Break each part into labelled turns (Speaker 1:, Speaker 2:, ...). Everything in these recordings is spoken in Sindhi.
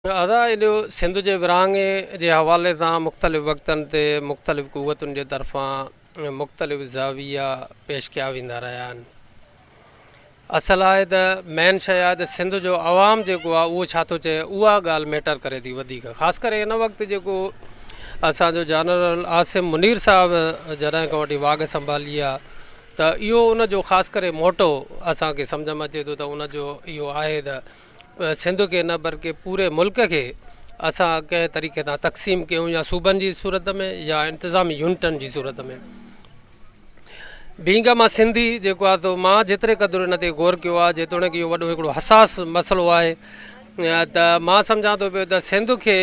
Speaker 1: ادا اهو سنڌ جي ورهاڱي جي حوالي سان مختلف وقتن تي مختلف قوتن جي طرفان مختلف زاويا پيش ڪيا ويندا رهيا آهن. اصل آهي ته مين شيء آهي ته سنڌ جو عوام جيڪو آهي اهو ڇا ٿو چئي اها ڳالهه ميٽر ڪري ٿي وڌيڪ خاص ڪري هن وقت جيڪو اسان جو جنرل عاصم منير صاحب جڏهن کان وٺي واڳ سنڀالي آهي ته اهو ان جو خاص ڪري موٽو اسان کي سمجهه ۾ اچي ٿو ته ان جو اهو آهي ته سنڌ کي نه بلڪه پوري ملڪ کي اسان ڪنهن طريقي سان تقسيم ڪيون يا صوبن جي صورت ۾ يا انتظامي يونٽن جي صورت ۾ بينگ مان سنڌي جيڪو آهي سو مان جيتري قدر ان تي غور ڪيو آهي جيتوڻيڪ اهو وڏو هڪڙو حساس مسئلو آهي ته مان سمجهان ٿو پيو ته سنڌ کي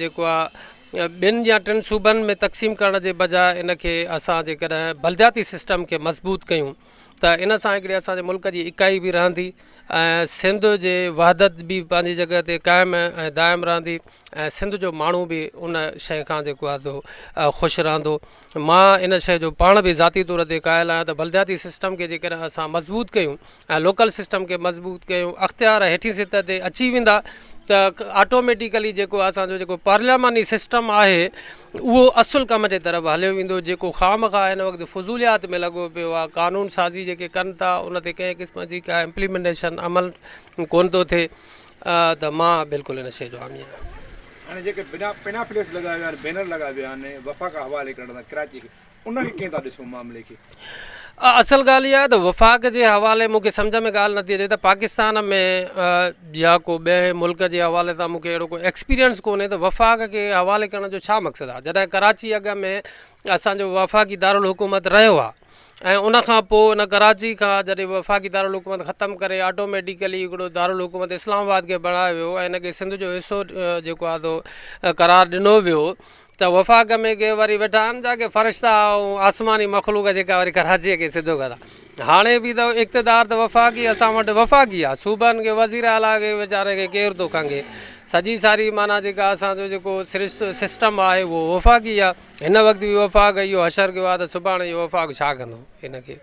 Speaker 1: جيڪو آهي ٻن يا ٽن صوبن ۾ تقسيم ڪرڻ جي بجاء ان کي اسان جيڪڏهن بلدياتي سسٽم کي مضبوط ڪيون ته ان سان هڪڙي اسان جي ملڪ جي اڪائي به رهندي ۽ سنڌ جي وحدت به پنهنجي جڳهه تي قائم ۽ دائم رهندي ۽ سنڌ جو ماڻهو به ان شيء کان جيڪو آهي سو خوش رهندو. مان ان شيء جو پاڻ به ذاتي طور تي قائل آهيان ته بلدياتي سسٽم کي جيڪڏهن اسان مضبوط ڪيون ۽ لوڪل سسٽم کي مضبوط ڪيون اختيار هيٺين سطح تي اچي ويندا ته آٽوميٽيڪلي جيڪو اسان جو جيڪو پارلياماني سسٽم آهي اهو اصل ڪم جي طرف هليو ويندو جيڪو خوامخواه هن وقت فضوليات ۾ لڳو پيو آهي قانون سازي جيڪي ڪن ٿا ان تي ڪنهن قسم جي ڪا امپليمينٽيشن عمل ڪونه ٿو ٿئي ته مان بلڪل ان شيء جو حامي آهيان.
Speaker 2: هاڻي جيڪي بنا پينافليڪس لڳايا ويا آهن بينر لڳايا ويا آهن وفاق حوالي ڪرڻ سان ڪراچي کي ان کي ڪيئن ٿا ڏسو معاملي کي؟
Speaker 1: اصل ڳالهه اها آهي ته وفاق جي حوالي مون کي سمجهه ۾ ڳالهه نٿي اچي ته پاڪستان ۾ يا ڪو ٻئي ملڪ جي حوالي سان مون کي اهڙو ڪو ايڪسپيرينس ڪونهي ته وفاق کي حوالي ڪرڻ جو ڇا مقصد آهي جڏهن ڪراچي اڳ ۾ اسان جو وفاقي دارالحڪومت رهيو آهي ۽ ان کان پوء ان ڪراچي کان جڏهن وفاقي دارالحڪومت ختم ڪري آٽوميٽيڪلي هڪڙو دارالحڪومت اسلام آباد کي بڻايو ويو ۽ ان کي سنڌ جو حصو جيڪو آهي سو قرار ڏنو ويو ته وفاق ۾ ڪي وري ويٺا آهن جا ڪي فرشتا ۽ آسماني مخلوق جيڪا وري ڪراچيء کي سڌو ڪندا. هاڻي به ته اقتدار ته وفاقي اسان وٽ وفاقي آهي. صوبن کي وزير اعليٰ کي ويچاري کي ڪير ٿو کنگهي. سڄي ساري معنيٰ جيڪا اسان جو جيڪو سسٽم آهي اهو وفاقي آهي. هن وقت به وفاق اهو حشر ڪيو آهي ته سڀاڻي اهو وفاق ڇا ڪندو ان کي.